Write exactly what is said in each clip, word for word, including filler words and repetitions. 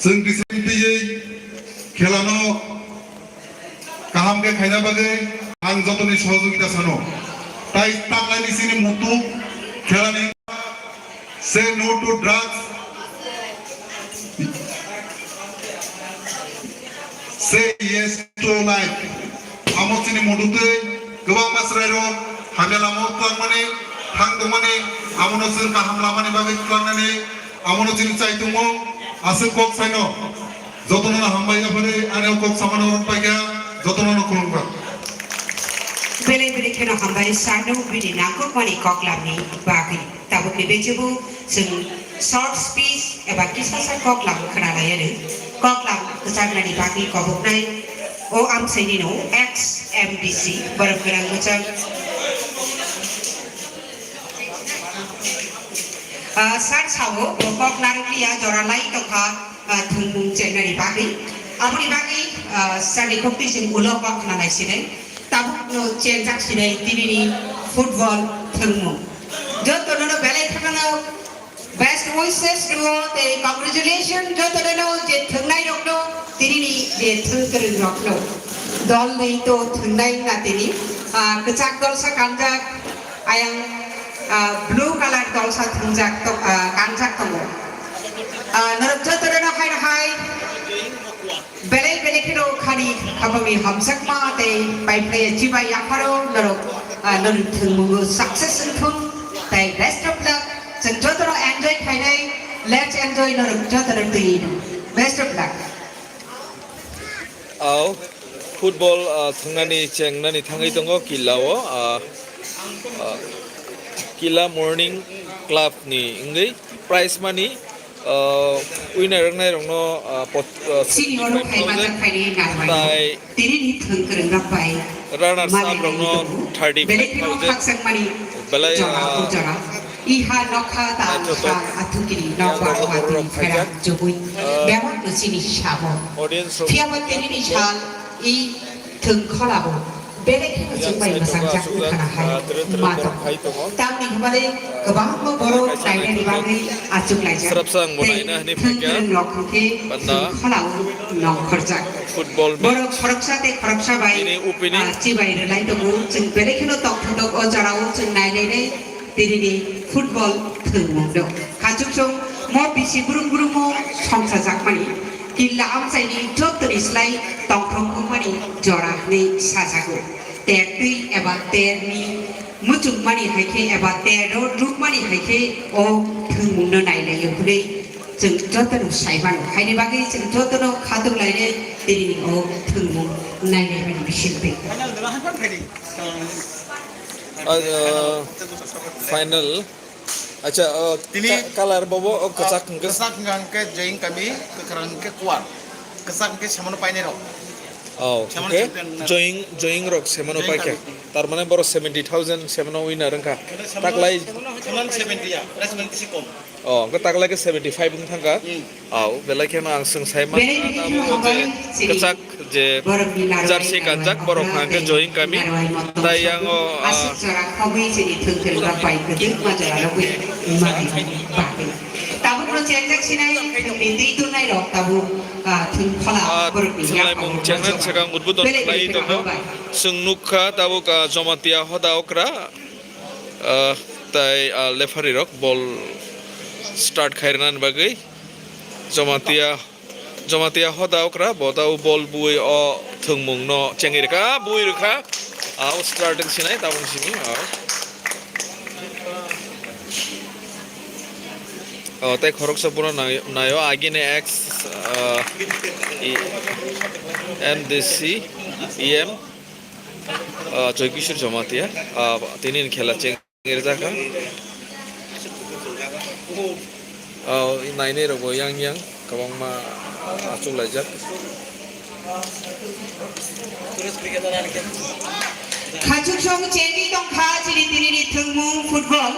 Chwng discipline twiwi khelano kaham khe khaina bagwi ang jotoni sohojogita sano. Tai taklaini chini mutu khelani say no to drugs, say yes to life. Amo chini mutu twi kwbangma chwrairok hamya lamao twlangmani, thang tongmani, amono chwng kaham lamani bagwi twlangnani, amono chini chai tongo, aswk kok saino. Jotono no hambai yapharwi ani o kok samano rwng paikha, jotono no khulumkha. Belai belai kheno hambai sano bini nangkukmani koklamni bagwi. Tabukni bechibo chwng short speech eba kisasa koklam khwnalaiya rw. Koklam kwchaknani bagwi koboknai o amchaini no ex M D C borok kwrang mwchang. Ah, sir sao, bo kok narwkliya jora lai tongkha, ah, thwngmung chengnani bagwi. Aboni bagwi, ah, sir ni kok twi chwng ulo kok khwnalai sinai. Tabuk no chengjak sinai tinini football thwngmung. Jotono no belai kheno best wishes rwo tei congratulations jotono no je thwngnai rokno tinini je thwng kwrwng rokno. Dol ni to thwngnai na tini, ah, kwchak dol sa kanjak. Ayang, ah, blue colour dolsa thwngjak tong-, ah, kanjak tongo. Ah, norok joto rwno hai hai belai belai kheno khani khabangni hamjakma tei paiphlaiya chibai yapharo norok, ah, norok thwngmungo success wngthung tei best of luck. Chwng jotono enjoy khainai, let's enjoy norok jotono twi. Best of luck. Au, football, ah, thwngnani chengnani thangwi tongo Killa o, ah, ah, Killa Morning Club ni wngwi prize money, ah, winner wngnai rokno, ah, pot-, ah, Sini oro phai fifty thousand, majak phaini narwai. Tai tini ni thwng kwrwng rok bai runners up rokno thirty five thousand. Belai kheno khakchangmani belai, jora ah, o jora. Iha nokha ta naithotok. Sal athukiri yang nokbar rok watwi rok phaijak. Pherak jogwi ah, bebak no chini sabo. Audience rok phiya ba tini ni sal i thwng kholabo belai kheno yang chwng bai side mwchang o jak aswk jak, khana hai ah, tere tere ma borok tong. Phai tongo. Tamni hwnba de kwbangma borok kaisa nainani naithotok bagwi achuk laijak. Srapsa ang bo tei naina hwnwi thwng phaikha. Kwrwng rok hwnkhe panda thwng kholao nongkhorjak. Football match. Borok khoroksa tei khoroksa bai, ini opening. Ah, chibai rwlai tongo. Chwng belai kheno tongthok o jorao chwng nainai nai. Tinini football thwngmung no. Khachuksong mo bisi brum brumo songsajakmani, Killa amchaini jottoni slai tongthok wngmani jora hwnwi sajago. Ter twi eba terni muchungmani hai khe eba ter rw rukmani hai khe o thwngmung no nailaio hwnwi chwng jotono sai mano. Haini bagwi chwng jotono khatung lainai tinini o thwngmung nailaimani bisingtwi. Ah, final. Acha, oh, tini, ka-, color bobo, oh, kwchak ah, hwnkhe. Kwchak hwnkha hwnkhe join kami, kwkhwrang hwnkhe kuar. Kwchak hwnkhe samano painai rok. Oh, samano hwnkhe champion na. Join, join rok samano join paikha. Kami. Tar mane borok seventy thousand samano winner wngkha. Samano, taklai samano seventy ya, prize money kisi kom. Oh, hwnkhe taklai khe seventy five wng thangkha. Hmm. Au, belai kheno ang swng sai mano, belai kheno abo ang je chini kwchak je borokni narwai jersey kanjak, narwai borok hwnkhe join kami. Narwai motom tai sobo yang o, ah, aswk jora khogwi chini thwngthwng rok bai kwdwkma jora rogwi mani bagwi. Tabukno chengjak sinai thwngni twi turnai rok tabuk, ah, thwng phola ah, borokni thwnglaimung yakung chengna rok swkang udbodon belai khlai kheno tongo. Hambai. Chwng nukha tabuk, ah, Jamatia hoda okra, ah, tai, ah, referee rok ball start khairwnani bagwi. Jamatia, Jamatia hoda okra, bo tao bol bui o thwngmung no chengwi rwkha, bui rwkha. Ah, o starting sinai, tabuk simi, ah. Oh, tei khoroksa bono nai-, naio, agini ex, ah, i-, M D C, E M, ah, Joy Kishore Jamatia, ah, tini ni khela cheng. Rijak kha. Oh, nainai rok bo yang yang kwbangma achuk laijak. Khachuk song chengwi tongkha chini tinini thwngmung football.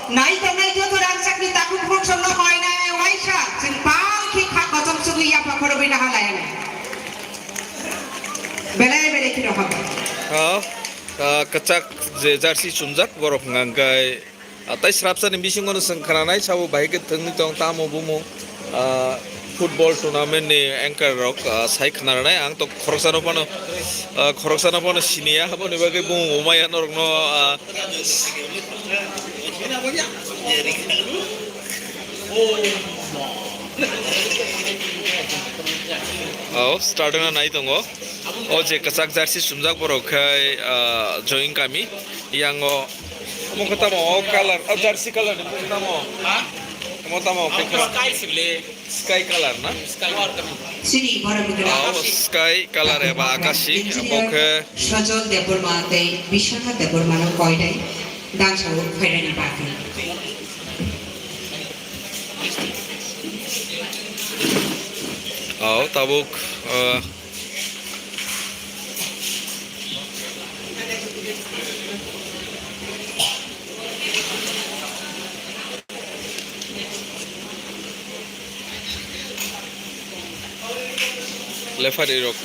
Nai tongnai joto rangchakni takhuk khorok songno mainai waisa chwng pal khe kha kochom chugwi yapha khorogwi naha layanai. Belai belai kheno hambai. Ha. Ah, kwchak je jersey chumjak borok hwnka hwnkhe, ah, tai srapsani bisingo no chwng khwnanai sabo bahai khe thwngwi tong tamo bumo, ah, Football tournament ni anchor rok, ah, sai khna rwnai. Ang to khoroksano phano, ah, khoroksano phano siniya, aboni bagwi bumung bo maya norokno, ah, oh, start wngna nai tongo. O je kwchak jersey chumjak borok khai, ah, Join Kami. Yang o, omo khe tamo o colour, o jersey colour ni omo khe tamo? Ha? Omo tamo? Ang khe to sky sibli. Sky colour na? Sky colour. Chini borok ni kwtal. Ah, o sky colour eba akashi, omo khe. Sojol Debbarma tei Biswanath Debbarma no koinai dangsa o phainani bagwi. Oh, tabuk, ah, Referee rok,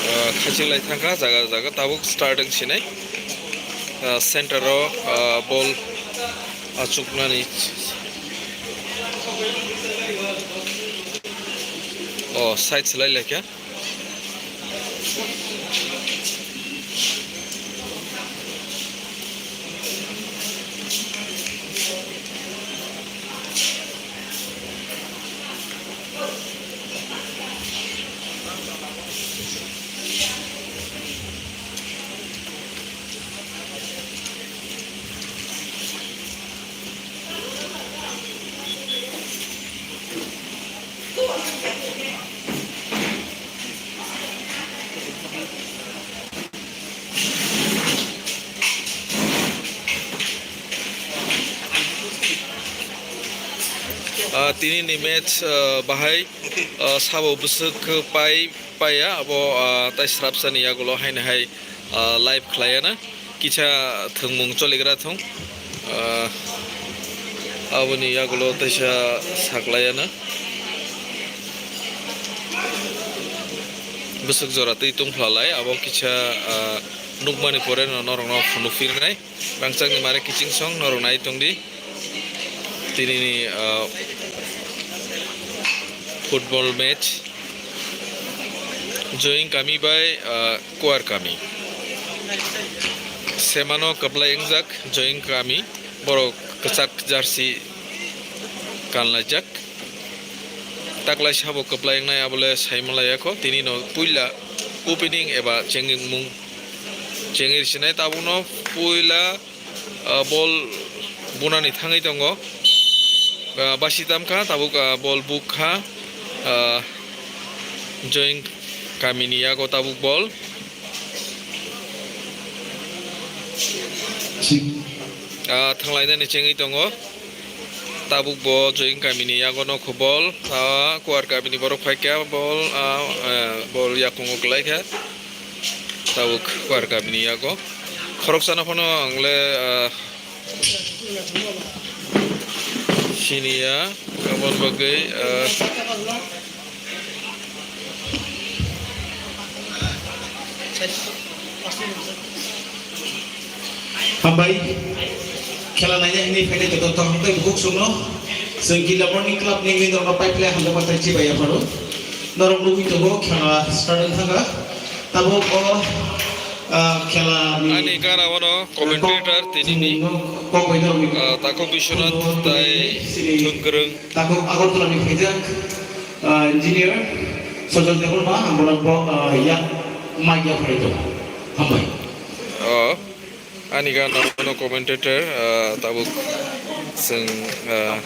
ah, khachik lai thangkha jaga jaga, tabuk start wng sinai, ah, center o, ah, ball achuknani, oh, side se lai laikha. Ah, tini ni match, ah, bahai, ah, sabo bwswk pai paiya, abo, ah, tai srapsa ni yagulo haino hai, ah, live khlaiya na. Kisa thwngmung choligra thung. Ah, aboni yagulo teisa saklaiya na. Bwswk jora twi tungphla lai, abo kisa, ah, nukmani pore no norokno phunuk phirnai. Rangchakni mare kiching song norok nai tongdi. Tinini, ah, football match. Join Kami bai, ah, Kuar Kami. Semano kwplai wngjak Join Kami. Borok kwchak jersey kanlaijak. Taklaisa bo kwplai wngnai, abole saimanlaiya kho. Tini no puila opening eba chengmung chengir sinai. Tabukno puila, ah, ball bunani thangwi tongo. Ah, basi tamkha, tabuk, ah, ball bukha. Ah, Join Kami ni yago tabuk ball. Ah, thanglainani chengwi tongo. Tabuk bo Join Kami ni yago nokho ball. Ah, Kuar Kami ni borok phaikha ball. Ah, eh, ball yakungo kwlaikha. Tabuk Kuar Kami ni yago. Khoroksano phano ang le, ah, siniya, aboni bagwi, ah, Hambai, khela naina hwnwi phainai joto to hambai bukhuk songno. Chwng Gilla Morning Club ni wngwi norokno pai phlai hamjakma tei chibai yapharo. Norok nugwi tongo khela start wng thangkha. Tabuk o, ah, khela ni, ani gana wano commentator tinini, kok bai norokni, ah, Takhuk Biswanath tai Thwngkwrwng. Takhuk Agartala ni phaijak, ah, engineer Sojol Debbarma, ang bono bo, ah, yak, mic yak phai tongo. Hambai. Oh, ani gana wano commentator, ah, tabuk chwng, ah,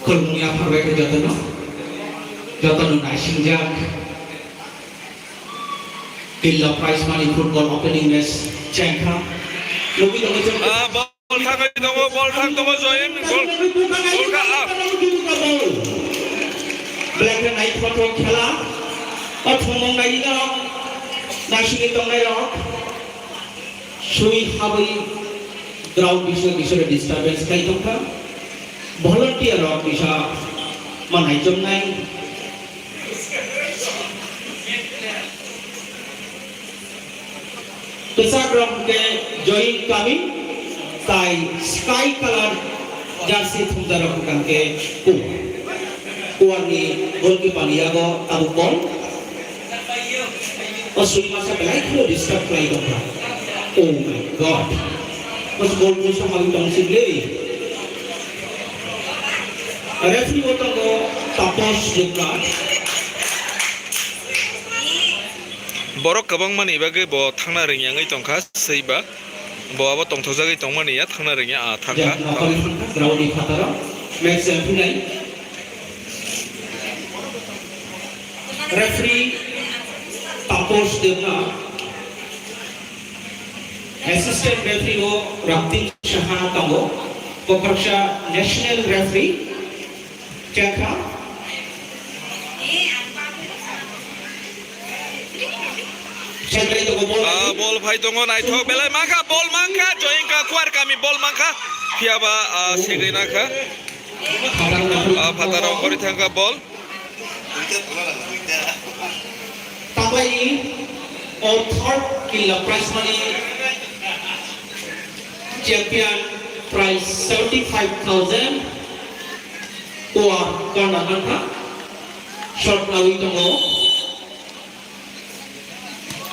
Khulumung yaphar bai khe jotono, jotono naisingjak. Tilla prize money football opening match chengkha. Nugwi tongo chwng. Ah, ball thangwi tongo, ball thang tongo, Join, ball, ball kha, ah. Black and white photo khela. O thumung nai rok, naisingwi tongnai rok. Sui habwi ground bising bising disturbance khai tongkha. Volunteer rok bisa manai chomnai. Kwchak rok hwnkhe Joy Kami, tai sky colour jersey thumjak rok hwnkhe Kuwar. Kuwar ni goalkeeper ni yago tabuk ball. O suri masa belai kheno disturb khlai tongkha. Oh my God. Mas ball busa magi tong sibli. Referee o tongo Taposh Debnath. Borok kwbangmani bagwi bo thangna ringyangwi tongkha, swiba bo abo tongthokjagwi tongmani ya thangna ringya, ah, thangkha. Nokoli thangkha, ground ni phataro match, eh, phinai. Referee Taposh Debnath, assistant referee o Rapting Saha tongo, Kokroksa national referee. Chekha. Chekha ito ko ball. Ah, ball phai tongo, naithok belai mankha, ball mankha, Joying ka Kuwar Kami ball mankha. Phiya ba, ah, segwi nakha. Ah, phataro kori thangkha ball. Tabai o third killa prize money champion prize seventy five thousand. Kuwar corner mankha. Shot nawi tongo.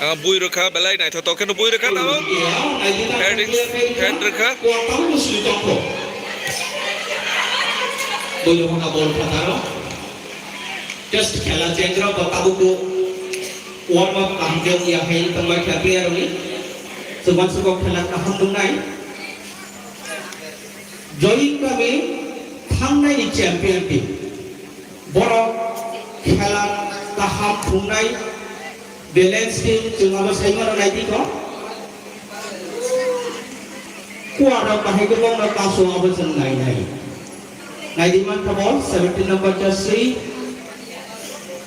Ah, bui rwkha, belai naithotok kheno bui rwkha, tabuk. Head, head rwkha. Bui rwkha ball phataro. Just khela change rok bo tabuk bo warm up kaham khe wngya hai wng tongbai kha player rokni. Chubansukgo khela kaham wngnai. Joying Kami thangnai ni champion team. Borok khela kaham phungnai balance team chwng abo sai mano nai di kho. Kuwar rok bahai khe bongno kaso abo chwng nai nai. Nai di man kha ball seventeen number jersey.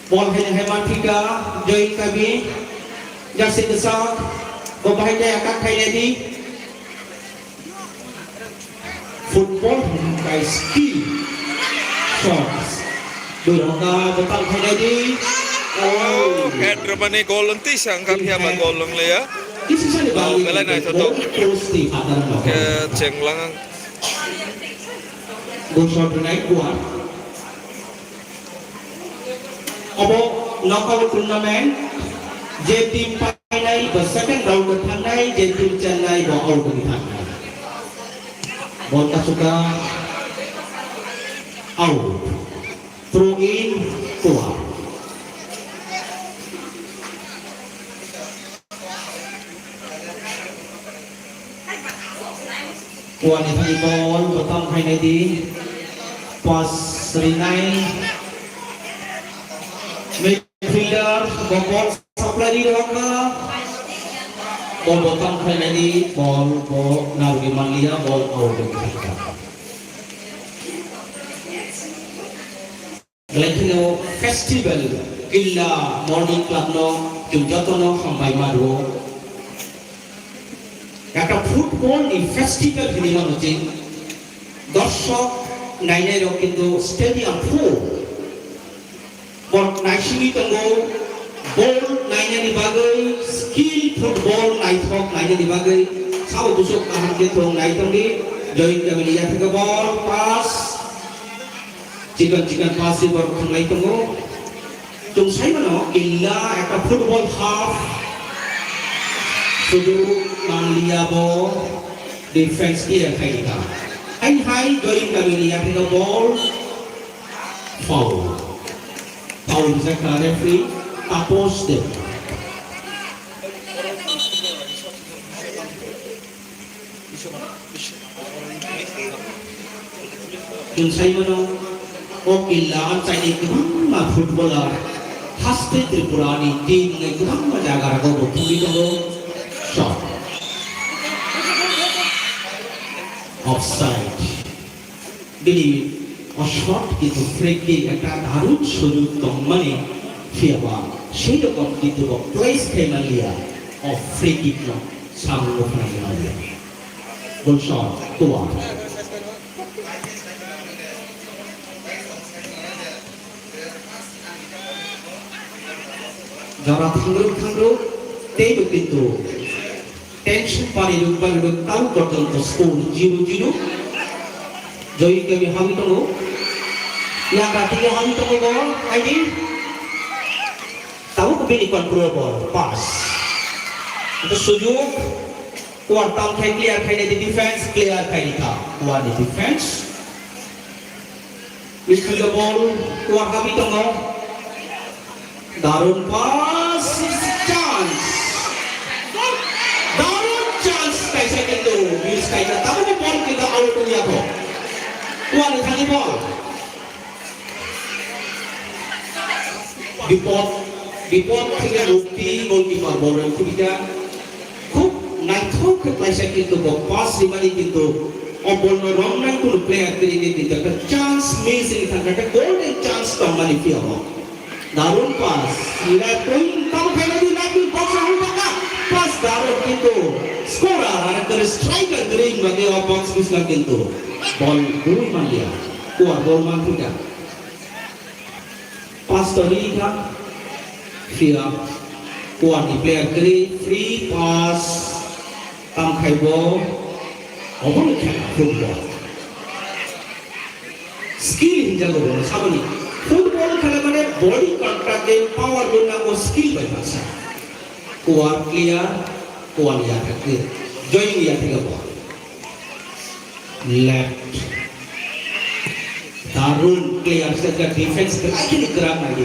Ball hai hai man phika Joying Kami jersey kwchak bo bahai khe attack khai nai di. Football hwnkai skill. Shots. Durhaka bwtang khainai di. Oh, head rwmani goal wng twi sa wngkha, phiya ba goal wng liya. Kisisani bangwi belai naithotok. Goal post twi phatar no. Khe chenglang. Goal shot rwnai Kuwar. Obo knockout tournament, je team painai bo second round o thangnai, je team chennai bo out wngwi thangnai. Ball kasuka out. Throw in, Kuwar. Kuwar ni thani ball bwtang khainai di. Pass rinai. Midfielder bo ball supply ri rwkha. Ball bwtang khainai di. Ball bo narwgwi manliya, ball out wngkha. Belai kheno festival Killa Morning Club no chwng jotono hambai ma rwo. Ekta football ni festival hinwi mano chwng. Dorshok nainai rok kintu stadium full. Bol naisingwi tongo. Ball nainani bagwi skill football naithok nainani bagwi sabo busuk kaham khe thwng nai tongdi. Joying Kami ni yatheka ball pass. Chikon chikon pass ri borok thwnglai tongo. Chwng sai mano Killa ekta football half. Sudu manliya bo defense clear khai kha. Hai hai Joying Kami ni yatheka ball. Foul. Foul rijak kha referee Taposh Deb. Chwng sai mano, o Killa amchaini kwbangma footballer haste Tripura ni team ni kwbangma jaga rago bo thumwi tongo. Shot. Offside. Bini o shot kintu free kick ekta darun sujug tongmani, phiyaba sei rokom kintu bo place khai manliya, o free kick no samung bo phnai manliya. Bol shot, Kuwar. Jora thangruk thangruk, teibo kintu Tension pari ruk pari ruk tang porjonto score zero zero. Joy kami hami tongo. Yang kati ke hami tongo bo, aidi. Tahu ke bini control ball, pass. Itu sujuk. Kuar tam khai clear khai di defense, clear khai di ta. Kuar di defense. Miss the ball, kuar hami tongo. Darun pass, chance. Darun chance kaisa kintu miss kaisa. Tamu ball kintu out wngya kho. Kuar ni thani ball. Bipod, bipod thike rukti goalkeeper ball rang khubida. Khub naithok khe klaisa kintu bo pass rimani kintu o ball no romnai kunu player tini ni dinta khe chance miss ni thangkha khe golden chance tongmani phiya o. Darun pass. Left wing tamo khaina di left wing box rang thangkha. Pass darun kintu scorer aro khe striker green bagi o box bisna kintu ball bui manliya. Kuar ball man thika. Pass to rikha, phiya kuarni player kwrwi free pass tam khai bo, obono khela football. Skill hinjago bono saboni. Football khela mane body contact and power bo nango skill bai masa. Kuar clear, kuarni yathak clear. Join yathak bo. Left. Darun player sejak defense belai kini kerak lagi.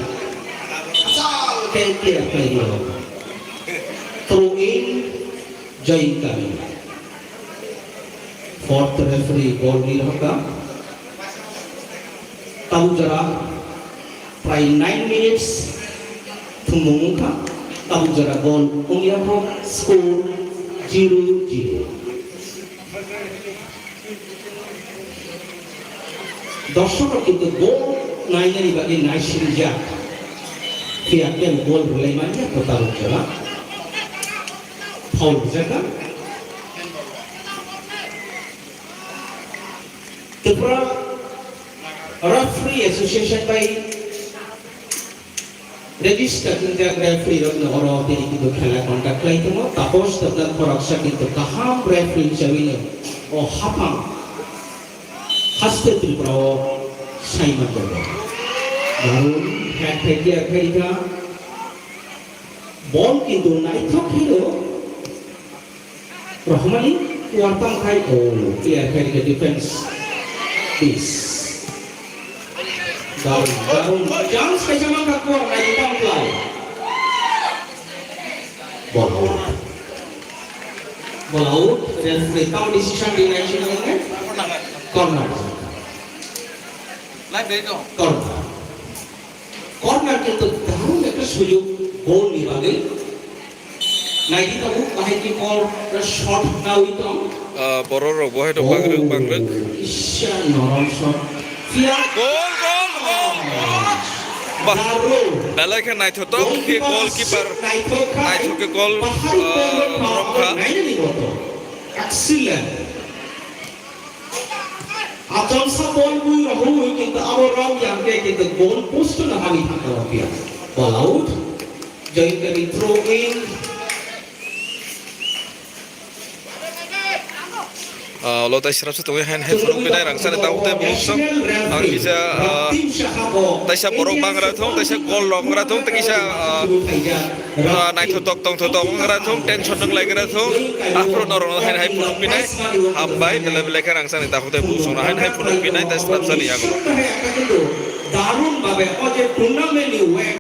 Asal ke player play dulu. Throw in, Jai Kami. Fourth referee ball ni raka. Taujara. Prai nine minutes thumung wngkha, tabuk jora goal wngya kho, score zero zero. Dorsok rok kintu goal nainani bagwi naisirijak, phiya khe goal rwlai manya kho tabuk jora. Foul rijak kha. Tripura Referee Association bai register wngkha referee rokno oro tini kintu khela conduct khlai tongo. Tapos tokna khoroksa kintu kaham referee hisabaino o haphang haste Tripura o sai manjago. Darun head khai clear khai kha. Ball kintu naithok khe rw. Rohmani kuartam khai, oh, clear khai ke defense. This. Darun, darun. Chance kaisa mankha kuar nai tam play. Ball out. Ball out. Referee tam decision di nai sini. Corner. Corner. Corner kintu darun ekta sujog goal ni bagwi. Naidi tongo, bahai khe ball shot nawi tong. Ah, borok rok bo hai rok bangrwk, oh, bangrwk. Kisa norom shot. Phiya. Goal, goal, goal, goal. Bah, darun. Belai khe naithotok khe goalkeeper naithok khe goal, bahai ah, ball romkha. Nainani boto. Excellent. Achomsa ball bui rohorwi kintu abo rok yang khe kintu goal post no hamwi thangkha o phiya. Ball out. Join kami throw in. Ah, ulo tai srapsa tongwi hain hai phunuk pinai rangchakni tabuk tei bumsok. Ang kisa, ah, taisa borok bangra thung, taisa goal rok wngra thung, tei kisa, ah, Ah, naithotok tongthotok wngkha thung, tension nwnglai kha thung. Aphuru norokno haino hai phunuk pinai. Hambai, belai belai khe rangchakni takhuk tei bumsokno haino hai phunuk pinai, tei srapsani yago. Darun bhabe o je tournament ni